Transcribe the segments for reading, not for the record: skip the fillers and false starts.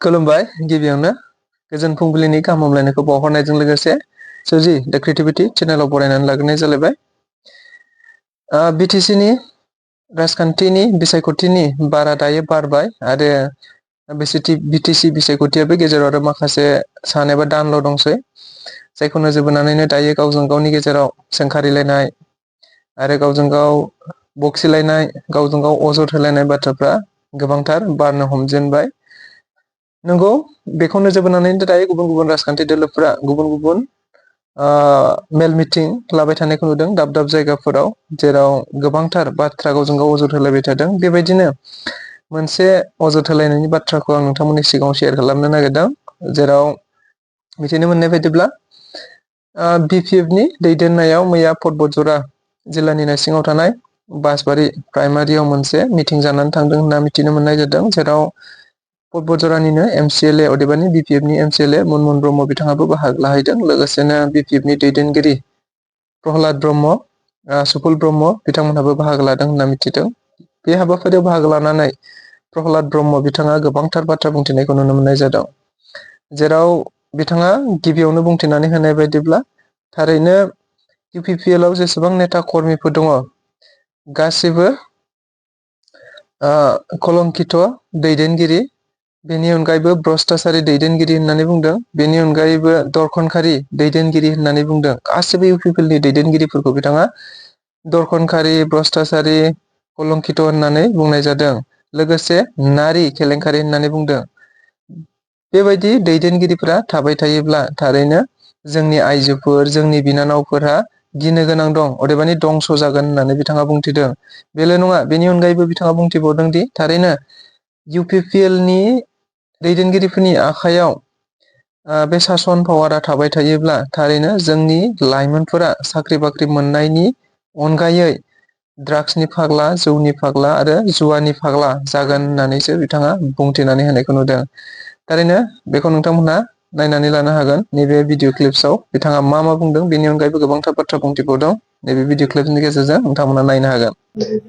खुलुमबाय गिबियावनो गोजोन फुंबिलिनि गाहाम हामलायनायखौ बावहरनायजों लोगोसे सुजि दा क्रिएटिविटी चेनेलाव बरायनानै लाग्रोनाय जालायबाय। बिटिसि नि राजखान्थिनि बिसायख'थिनि बारा दायो बारबाय आरो बिटिसि बिसायख'थियाबो गेजेराव आरो माखासे सान एबा दानल' दंसै जायखौ नोजोर बोनानैनो दायो गावजों गावनि गेजेराव सोंखारिलायनाय आरो गावजों गाव बखिलायनाय गावजों गाव अजद होलायनाय बाथ्राफ्रा गोबांथार बारनो हमजेनबाय। नंगौ बेखौ नोजोर बोनानै दायो गुबुन गुबुन राजखान्थि दोलोफोरा गुबुन गुबुन मेल मिटिं लाबाय थानायखौ नुदों दाब दाब जायगाफोराव जेराव गोबांथार बाथ्रा गावजों गाव अजद होलायबाय थादों। बेबायदिनो मोनसे अजद होलायनायनि बाथ्राखौ आं नोंथांमोननि सिगाङाव शेयार खालामनो नागिरदों जेराव मिथिनो मोननाय बायदिब्ला बिपिएफनि दैदेननायाव मैया पर्बतझरा जिल्लानि सिङाव थानाय बासबारि प्राइमारियाव मोनसे मिटिं जानानै थांदों होनना मिथिनो मोननाय जादों जेराव पर्बतझरानिनो एमसिएलए अदेबानि बिपिएफनि एमसिएलए मनमोहन ब्रह्म बिथाङाबो बाहागो लाहैदों। लोगोसेनो बिपिएफनि दैदेनगिरि प्रहलाद ब्रह्म सुफुल ब्रह्म बिथांमोनहाबो बाहागो लादों होनना मिथिदों। बे हाबाफारियाव बाहागो लानानै प्रहलाद ब्रह्म बिथाङा गोबांथार बाथ्रा बुंथिनायखौ नुनो मोननाय जादों जेराव बिथाङा गिबियावनो बुंथिनानै होनाय बायदिब्ला थारैनो इउपिपिएलआव जेसेबां नेता कर्मिफोर दङ गासिबो कलंकित दैदेनगिरि बेनि अनगायैबो भ्रष्टाचारि दैदेनगिरि होननानै बुंदों। बेनि अनगायैबो दरखनखारि दैदेनगिरि होननानै बुंदों। गासिबो इउपिपिएलनि दैदेनगिरिफोरखौ बिथाङा दरखनखारि भ्रष्टाचारि कलंकित होननानै बुंनाय जादों। लोगोसे नारि केलेंकारि होननानै बुंदों। बेबायदि दैदेनगिरिफोरा थाबाय थायोब्ला थारैनो जोंनि आइजोफोर जोंनि बिनानावफोरा गिनो गोनां दं अदेबानि दंस' जागोन होननानै बिथाङा बुंथिदों। बेल' नङा बेनि अनगायैबो बिथाङा बुंथिबावदों दि थारैनो इउपिपिएलनि दैदेनगिरिफोरनि आखायाव बे सासन पावारा थाबाय थायोब्ला थारैनो जोंनि लाइमोनफोरा साख्रि बाख्रि मोननायनि अनगायै ड्राग्सनि फाग्ला जौनि फाग्ला आरो जुवानि फाग्ला जागोन होननानैसो बिथाङा बुंथिनानै होनायखौ नुदों। थारैनो बेखौ नोंथांमोनहा नायनानै लानो हागोन नैबे भिडिअ क्लिप्सआव बिथाङा मा मा बुंदों बेनि अनगायैबो गोबांथार बाथ्रा बुंथिबावदों। नैबे भिडिअ क्लिप्सनि गेजेरजों नोंथांमोना नायनो हागोन।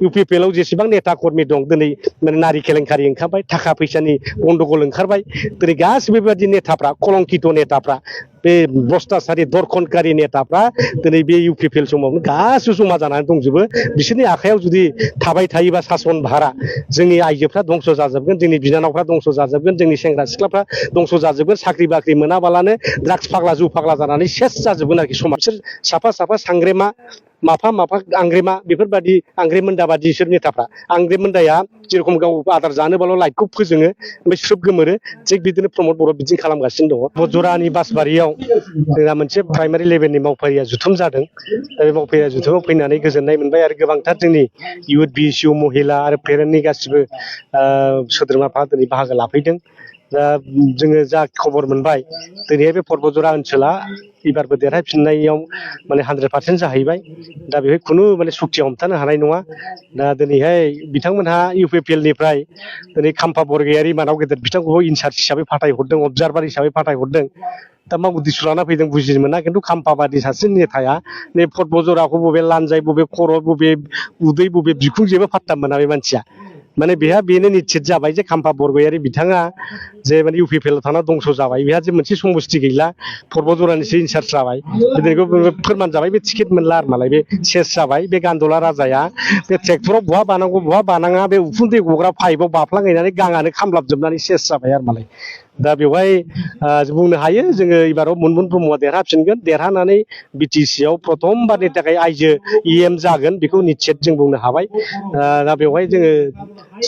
इउपिपिएलआव जेसेबां नेता कर्मि दं दिनै नारि केलेंकारि ओंखारबाय थाखा फैसानि गन्डगल ओंखारबाय दिनै गासिबो बेबायदि नेताफ्रा कलंकित नेताफ्रा बे भ्रष्टाचारि दरखनकारि नेताफ्रा दिनै बे इउपिपिएल समावनो गासिबो जमा जानानै दंजोबो। बिसोरनि आखायाव जुदि थाबाय थायोबा सासन भारा जोंनि आइजोफ्रा दंस' जाजोबगोन जोंनि बिनानावफ्रा दंस' जाजोबगोन जोंनि सेंग्रा सिख्लाफ्रा दंस' जाजोबगोन साख्रि बाख्रि मोनाबालानो ड्राग्स फाग्ला जौ फाग्ला जानानै सेस जाजोबगोन आरोखि समाज। बिसोर साफा साफा सांग्रेमा माफा माफा आंग्रेमा बेफोरबायदि आंग्रेमोन्दा बादि बिसोर नेताफ्रा आंग्रेमोन्दाया जेरेखम गाव आदार जानोबाल' लाइटखौ फोजोङो ओमफ्राय स्रोब गोमोरो थिग बिदिनो प्रमद बर' बिदिनो खालामगासिनो दङ। पर्बतझरानि बासबारियाव जोंहा मोनसे प्राइमारि लेभेलनि मावफारिया जुथुम जादों। दा बे मावफारिया जुथुमाव फैनानै गोजोननाय मोनबाय आरो गोबांथार जोंनि इउथ बिएसइउ महिला आरो पेरेन्टनि गासिबो सोद्रोमाफ्रा दिनै बाहागो लाफैदों। दा जोङो जा खबर मोनबाय दिनैहाय बे पर्बतझरा ओनसोला एबारबो देरहाफिननायाव माने 100% जाहैबाय। दा बेवहाय खुनु माने सक्तिया हमथानो हानाय नङा। दा दिनैहाय बिथांमोनहा इउपिपिएलनिफ्राय दिनै खाम्फा बरगयारि मानाव गेदेर बिथांखौ इनसार्ज हिसाबै फाथायहरदों अबजारभार हिसाबै फाथायहरदों। दा मा उद्देश्य लाना फैदों बुजिनो मोना खिन्थु खाम्फाबादि सासे नेताया नै पर्बतझराखौ बबे लान्जाय बबे खर' बबे उदै बबे बिखुं जेबो फात्ता मोना बे मानसिया माने बेहा बेनो निश्चित जाबाय जे खाम्फा बरगयारि बिथाङा जे माने इउपिपिएलआव थाना दंस' जाबाय बेहा जे मोनसे समस्ति गैला पर्बतझरानिसो इनसार्ज जाबाय बेखौ फोरमान जाबाय बे टिकेट मोनला आरो मालाय बे सेस जाबाय। बे गान्दला राजाया बे ट्रेक्टराव बहा बानांगौ बहा बानाङा बे उखुन्दै गग्रा पाइपआव बाफ्लांहैनानै गाङानो खामलाबजोबनानै सेस जाबाय आरो मालाय। दा बेवहाय बुंनो हायो जोङो एबाराव मनमोहन ब्रह्मआ देरहाफिनगोन देरहानानै बिटिसिआव प्रथमबारनि थाखाय आइजो इएम जागोन बेखौ निश्चित जों बुंनो हाबाय। दा बेवहाय जोङो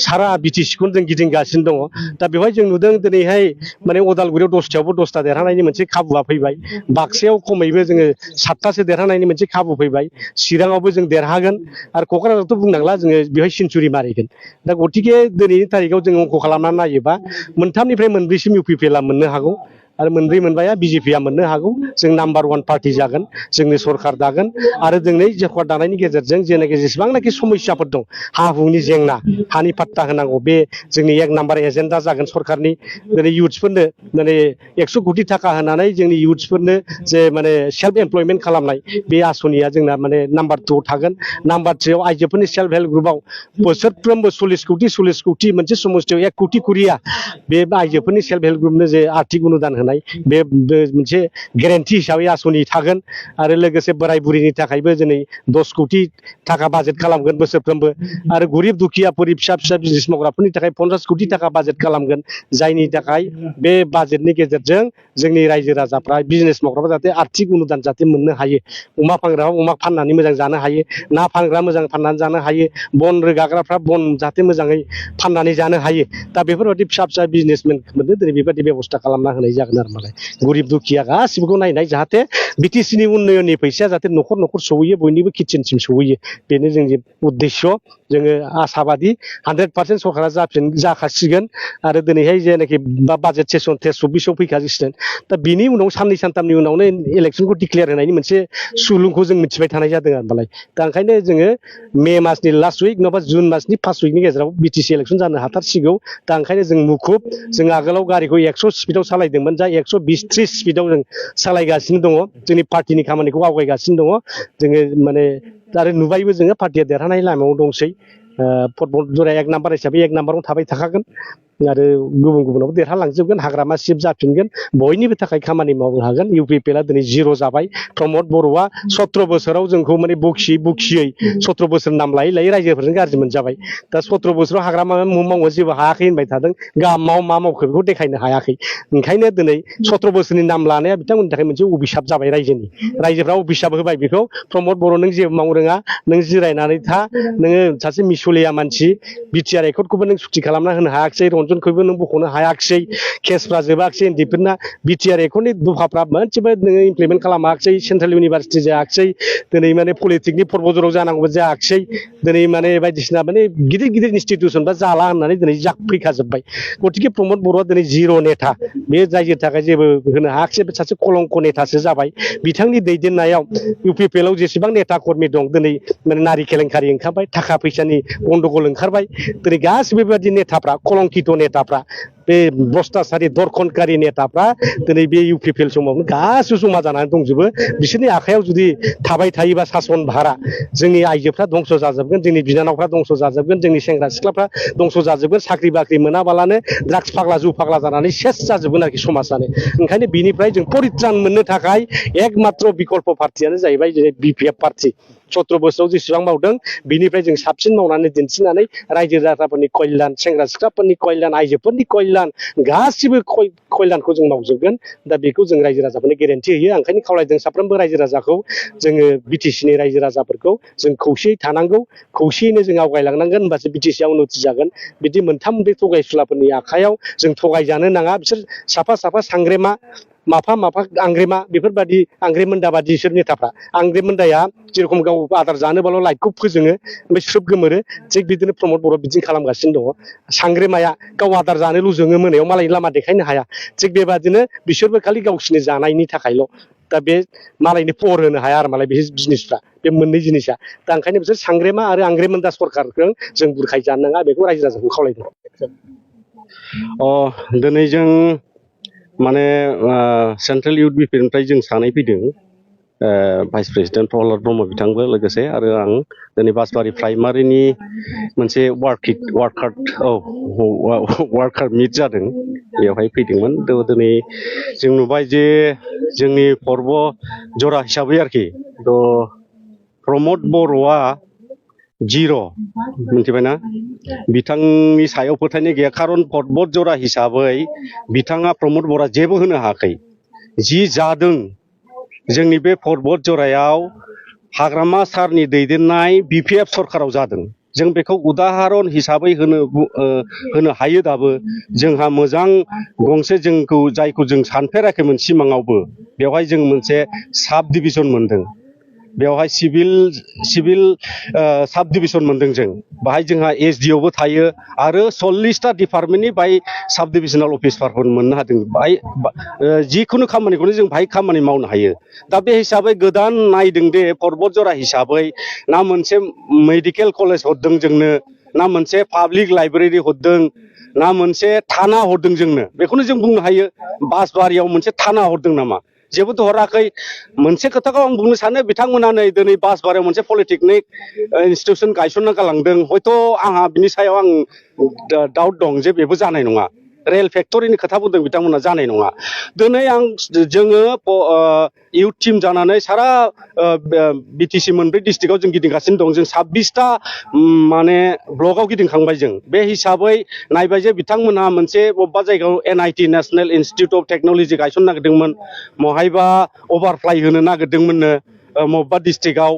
सारा बिटिसिखौनो जों गिदिंगासिनो दङ। दा बेवहाय जों नुदों दिनैहाय माने उदालगुरियाव 10थायावबो 10था देरहानायनि मोनसे खाबुआ फैबाय। बाक्सायाव खमैबो जोङो 7थासो देरहानायनि मोनसे खाबु फैबाय। चिराङावबो जों देरहागोन आरो क'क्राझारावथ' बुंनांला जोङो बेवहाय सेन्सुरि मारिगोन। दा गतिके दिनैनि थारिखआव जों अंक खालामनानै नायोबा मोनथामनिफ्राय मोनब्रैसिम इउपिपिएलआ मोननो हागौ। आरो मोनब्रै मोनबाया बिजेपिआ मोननो हागौ जों नाम्बार 1 पार्टि जागोन जोंनि सरखार दागोन आरो जोंनि सरखार दानायनि गेजेरजों जेनाखि जेसेबांनाखि समस्याफोर दं हा हुनि जेंना हानि पाट्टा होनांगौ बे जोंनि 1 नाम्बार एजेन्डा जागोन सरखारनि दिनै इउथ्सफोरनो माने 100 कोटि थाखा होनानै जोंनि इउथ्सफोरनो जे माने सेल्फ एमप्लयमेन्ट खालामनाय बे आसनिया जोंना माने नाम्बार 2 थागोन नाम्बार 3 आव आइजोफोरनि सेल्फ हेल्प ग्रुपआव बोसोरफ्रोमबो 40 कोटि मोनसे समस्थियाव 1 कोटि कुरिया बे आइजोफोरनि सेल्फ हेल्प ग्रुपनो जे आर्थिक अनुदान होनाय बे मोनसे गेरेन्टि हिसाबै आसनि थागोन आरो लोगोसे बोराय बुरिनि थाखायबो दिनै 10 कोटि थाखा बाजेट खालामगोन बोसोरफ्रोमबो आरो गरिब दुखियाफोर फिसा फिसा बिजनेस मावग्राफोरनि थाखाय 50 कोटि थाखा बाजेट खालामगोन जायनि थाखाय बे बाजेटनि गेजेरजों जोंनि रायजो राजाफ्रा बिजनेस मावग्राफ्रा जाहाथे आर्थिक अनुदान जाहाथे मोननो हायो अमा फानग्राफ्रा अमा फाननानै मोजां जानो हायो ना फानग्रा मोजां फाननानै जानो हायो बन रोगाग्राफ्रा बन जाहाथे मोजाङै फाननानै जानो हायो दा बेफोरबायदि फिसा फिसा बिजनेसमेनफोरनो दिनै बेबायदि बेबस्था खालामना होनाय जागोन आरो मालाय गरिब दुखिया गासिबोखौ नायनाय जाहाथे बिटिसिनि उन्नयननि फैसाया जाहाथे न'खर न'खर सहैयो बयनिबो किचेनसिम सहैयो बेनो जोंनि उद्देश्य जोङो आसाबादि 100% सरकारा जाखासिगोन आरो दिनैहाय जेनाखि बाजेट सेसन 24 आव फैखासिगोन दा बिनि उनाव साननै सानथामनि उनावनो इलेक्सनखौ डिक्लेयार होनायनि मोनसे सुलुंखौ जों मिथिबाय थानाय जादों आरो मालाय दा ओंखायनो जोङो मे मासनि लास्ट उइक नङाबा जुन मासनि फार्स्ट उइकनि गेजेराव बिटिसि इलेक्सन जानो हाथारसिगौ दा ओंखायनो जों मुखुब जों आगोलाव गारिखौ 100 स्पिडआव सालायदोंमोन दा 120-30 स्पिडआव जों सालायगासिनो दङ जोंनि पार्टिनि खामानिखौ आवगायगासिनो दङ जोङो माने आरो नुबायबो जोङो पार्टिया देरहानाय लामायाव दंसै फटबल जराया 1 नाम्बार हिसाबै 1 नाम्बाराव थाबाय थाखागोन आरो गुबुन गुबुनाव देरहालांजोबगोन हाग्रामा सिफ जाफिनगोन बयनिबो थाखाय खामानि मावनो हागोन इउपिपिएलआ दिनै 0 जाबाय प्रमद बर'आ 17 बोसोराव जोंखौ माने बखियै 17 बोसोर नाम लायै लायै रायजोफोरजों गाज्रि मोनजाबाय दा 17 बोसोराव हाग्रामा मावनो जेबो हायाखै होनबाय थादों गामाव मा मावखो बेखौ देखायनो हायाखै ओंखायनो दिनै 17 बोसोरनि नाम लानाया बिथांमोननि थाखाय मोनसे अभिशाप जाबाय रायजोफ्रा अभिशाप होबाय बेखौ प्रमद बर' नों जेबो मावनो रोङा नों जिरायनानै था नोङो सासे मिसलिया मानसि बिटिआर एकर्डखौबो नों सुथि खालामना होनो हायाखिसै रन्जनखौबो नों बख'नो हायाखिसै केसफ्रा जोबाखिसै उन्दैफोरना बिटिआर एकर्डनि दफाफ्रा मोनसेबो नोङो इमप्लिमेन्ट खालामाखिसै सेन्ट्रेल इउनिभारसिटि जायाखिसै दिनै माने पलिटेकनिक पर्बजराव जानांगौबो जायाखिसै दिनै माने बायदिसिना माने गिदिर गिदिर इनस्टिटिउसनबा जाला होननानै दिनै फैखाजोब्बाय गतिके प्रमद बर'आ दिनै 0 नेता बे जायनि थाखाय जेबो होनो हायाखिसै बे सासे कलंक नेतासो जाबाय बिथांनि दैदेननायाव इउपिपिएलआव जेसेबां नेता कर्मि दं दिनै माने नारि केलेंकारि ओंखारबाय थाखा फैसानि गन्डगल ओंखारबाय दिनै गासिबो बेबायदि नेताफ्रा कलंकित नेताफ्रा बे भ्रष्टाचारि दरखनकारि नेताफ्रा दिनै बे इउपिपिएल समावनो गासिबो जमा जानानै दंजोबो बिसोरनि आखायाव जुदि थाबाय थायोबा सासन भारा जोंनि आइजोफ्रा दंस' जाजोबगोन जोंनि बिनानावफ्रा दंस' जाजोबगोन जोंनि सेंग्रा सिख्लाफ्रा दंस' जाजोबगोन साख्रि बाख्रि मोनाबालानो ड्राग्स फाग्ला जौ फाग्ला जानानै सेस जाजोबगोन आरोखि समाजानो ओंखायनो बिनिफ्राय जों परित्रान मोननो थाखाय एकमात्र बिकल्प पार्टियानो जाहैबाय जेरै बिपिएफ पार्टि 17 बोसोराव जेसेबां मावदों बिनिफ्राय जों साबसिन मावनानै दिन्थिनानै रायजो राजाफोरनि कल्याण सेंग्रा सिख्लाफोरनि कल्याण आइजोफोरनि कल्याण गासिबो कल्याणखौ जों मावजोबगोन दा बेखौ जों रायजो राजाफोरनो गेरेन्टि होयो ओंखायनो खावलायदों साफ्रोमबो रायजो राजाखौ जोङो बिटिसिनि रायजो राजाफोरखौ जों खौसेयै थानांगौ खौसेयैनो जों आवगायलांनांगोन होमबासो बिटिसिआ उन्नति जागोन बिदि मोनथाम बे थगायसुलाफोरनि आखायाव जों थगायजानो नाङा बिसोर साफा सांग्रेमा माफा आंग्रेमा बेफोरबायदि आंग्रेमोन्दा बादि बिसोर नेताफ्रा आंग्रेमोन्दाया जेरखम गाव आदार जानोबाल' लाइटखौ फोजोङो ओमफ्राय स्रोब गोमोरो थिग बिदिनो प्रमद बर' बिदिनो खालामगासिनो दङ सांग्रेमाया गाव आदार जानोल' जोङो मोनायाव मालायनि लामा देखायनो हाया थिग बेबादिनो बिसोरबो खालि गावसिनि जानायनि थाखायल' दा बे मालायनि पहर होनो हाया आरो मालाय बे जिनिसफ्रा बे मोननै जिनिसा दा ओंखायनो बिसोर सांग्रेमा आरो आंग्रेमोन्दा सरकारजों जों बुरखायजानो नाङा बेखौ रायजो राजाखौ खावलायदों दिनै जों माने सेन्ट्रेल इउथ बिपिनिफ्राय जों सानै फैदों भाइस प्रेसिडेन्ट प्रहलाद ब्रह्म बिथांबो लोगोसे आरो आं दिनै बासबारि प्राइमारिनि मोनसे वार्कार मिट जादों बेवहाय फैदोंमोन दिनै जों नुबाय जे जोंनि पर्ब जरा हिसाबै आरोखि प्रमद बर'आ 0 मिथिबायना बिथांनि सायाव फोथायनाय गैया खारन पर्बत जरा हिसाबै बिथाङा प्रमद बर'आ जेबो होनो हायाखै जि जादों जोंनि बे पर्बत जरायाव हाग्रामा सारनि दैदेननाय बिपिएफ सरकाराव जादों जों बेखौ उदाहरन हिसाबै होनो हायो दाबो जोंहा मोजां गंसे जोंखौ जायखौ जों सानफेराखैमोन सिमाङावबो बेवहाय जों मोनसे साब डिभिजन मोनदों बेवहाय सिभिल साब डिभिजन मोनदों जों बाहाय जोंहा एसडिअबो थायो आरो 40टा डिपार्टमेन्टनि बाहाय साब डिभिजनेल अफिसारफोर मोननो हादों बाहाय जिखुनु खामानिखौनो जों बाहाय खामानि मावनो हायो दा बे हिसाबै गोदान नायदों दे पर्बतजरा हिसाबै ना मोनसे मेडिकेल कलेज हरदों जोंनो ना मोनसे पाब्लिक लाइब्रेरि हरदों ना मोनसे थाना हरदों जोंनो बेखौनो जों बुंनो हायो बासबारियाव मोनसे थाना हरदों नामा जेबोथ' हराखै मोनसे खोथाखौ आं बुंनो सानो बिथांमोना नै दिनै बासबारियाव मोनसे पलिटेकनिक इनस्टिटिउसन गायसनना गालांदों हयथ' आंहा बिनि सायाव आं डाउट दं जे बेबो जानाय नङा रेल फेक्टरिनि खोथा बुंदों बिथांमोना जानाय नङा दिनै जोङो इउथ टिम जानानै सारा बिटिसि मोनब्रै डिस्ट्रिक्टआव जों गिदिंगासिनो दं जों 26टा माने ब्लकआव गिदिंखांबाय जों बे हिसाबै नायबाय जे बिथांमोनहा मोनसे बबेबा जायगायाव NIT national institute of technology गायसननो नागिरदोंमोन महायबा अभारफ्लाइ होनो नागिरदोंमोननो बबेबा डिस्ट्रिक्टआव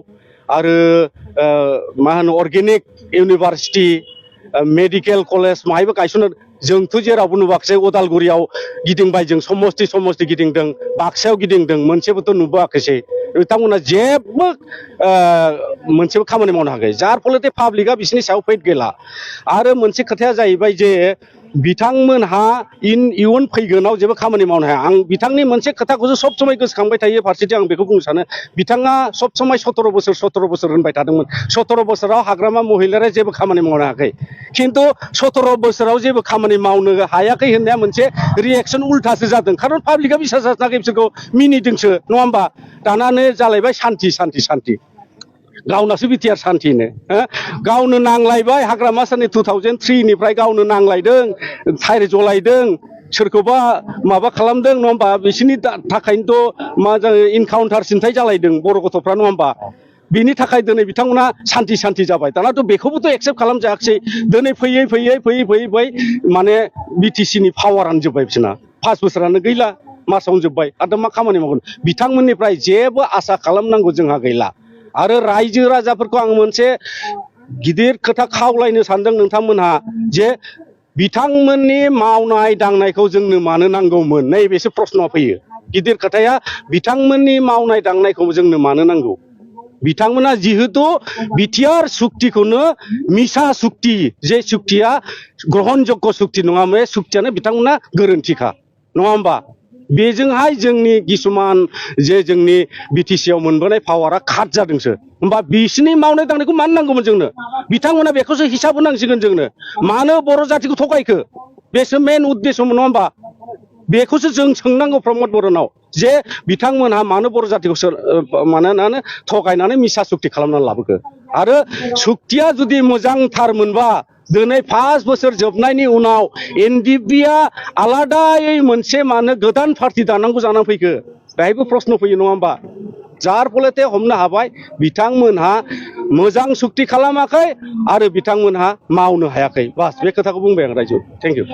आरो मा होनो अर्गेनिक इउनिभारसिटि मेडिकेल कलेज माहायबो गायसननो जोंथ' जेरावबो नुवाखिसै उदालगुरियाव गिदिंबाय जों समस्ति गिदिंदों बाक्सायाव गिदिंदों मोनसेबोथ' नुबोआखिसै बिथांमोना जेबो मोनसेबो खामानि मावनो हायाखै जार फलते पाब्लिकआ बिसोरनि सायाव फैद गैला आरो मोनसे खोथाया जाहैबाय जे बिथांमोनहा इयुन फैगोनाव जेबो खामानि मावनो हाया आं बिथांनि मोनसे खोथाखौसो सब समय गोसोखांबाय थायो फारसेथिं आं बेखौ बुंनो सानो बिथाङा सब समय 17 बोसोर होनबाय थादोंमोन 17 बोसोराव हाग्रामा महिलारिया जेबो खामानि मावनो हायाखै खिन्थु 17 बोसोराव जेबो खामानि मावनो हायाखै होननाया मोनसे रिएक्सन उल्थासो जादों खारन पाब्लिकआ बिसास जायाखै बिसोरखौ मिनिदोंसो नङा होमबा दानानो जालायबाय सान्थि गावनासो बिटिआर सान्थिनो गावनो नांलायबाय हाग्रामा साननि 2003 निफ्राय गावनो नांलायदों थायर जलायदों सोरखौबा माबा खालामदों नङा होमबा बिसोरनि थाखायनोथ' मा जायो इनकाउन्टार सिन्थाय जालायदों बर' गथ'फ्रा नङा होमबा बिनि थाखाय दिनै बिथांमोना सान्थि जाबाय दानाथ' बेखौबोथ' एक्सेप्ट खालामजायाखिसै दिनै फैयै माने बिटिसिनि पावारानो जोब्बाय बिसोरना 5 बोसोरानो गैला मासावनो जोब्बाय आरो मा खामानि मावगोन बिथांमोननिफ्राय जेबो आसा खालामनांगौ जोंहा गैला आरो रायजो राजाफोरखौ आं मोनसे गिदिर खोथा खावलायनो सानदों नोंथांमोनहा जे बिथांमोननि मावनाय दांनायखौ जोंनो मानो नांगौमोन नैबेसो प्रश्नआ फैयो गिदिर खोथाया बिथांमोननि मावनाय दांनायखौ जोंनो मानो नांगौ बिथांमोना जिहेतु बिटिआर सुक्तिखौनो मिसा सुक्ति जे सुक्तिया ग्रहणजोग्य सुक्ति नङा बे सुक्तियानो बिथांमोना गोरोन्थिखा नङा होमबा बेजोंहाय जोंनि किसुमान जे जोंनि बिटिसिआव मोनबोनाय पावारा काट जादोंसो होमबा बिसोरनि मावनाय दांनायखौ मानो नांगौमोन जोंनो बिथांमोना बेखौसो हिसाब होनांसिगोन जोंनो मानो बर' जातिखौ थगायखो बेसो मेन उद्देश्यमोन नङा होमबा बेखौसो जों सोंनांगौ प्रमद बर'नाव जे बिथांमोनहा मानो बर' जातिखौ मानो थगायनानै मिसा सुक्ति खालामनानै लाबोखो आरो सुक्तिया जुदि मोजांथार मोनबा दिनै 5 बोसोर जोबनायनि उनाव एनडिएफबिआ आलादायै मोनसे मानो गोदान पार्टि दानांगौ जानानै फैखो बेहायबो प्रश्न फैयो नङा होमबा जार फलते हमनो हाबाय बिथांमोनहा मोजां सुक्ति खालामाखै आरो बिथांमोनहा मावनो हायाखै बास बे खोथाखौ बुंबाय आं रायजो थेंक इउ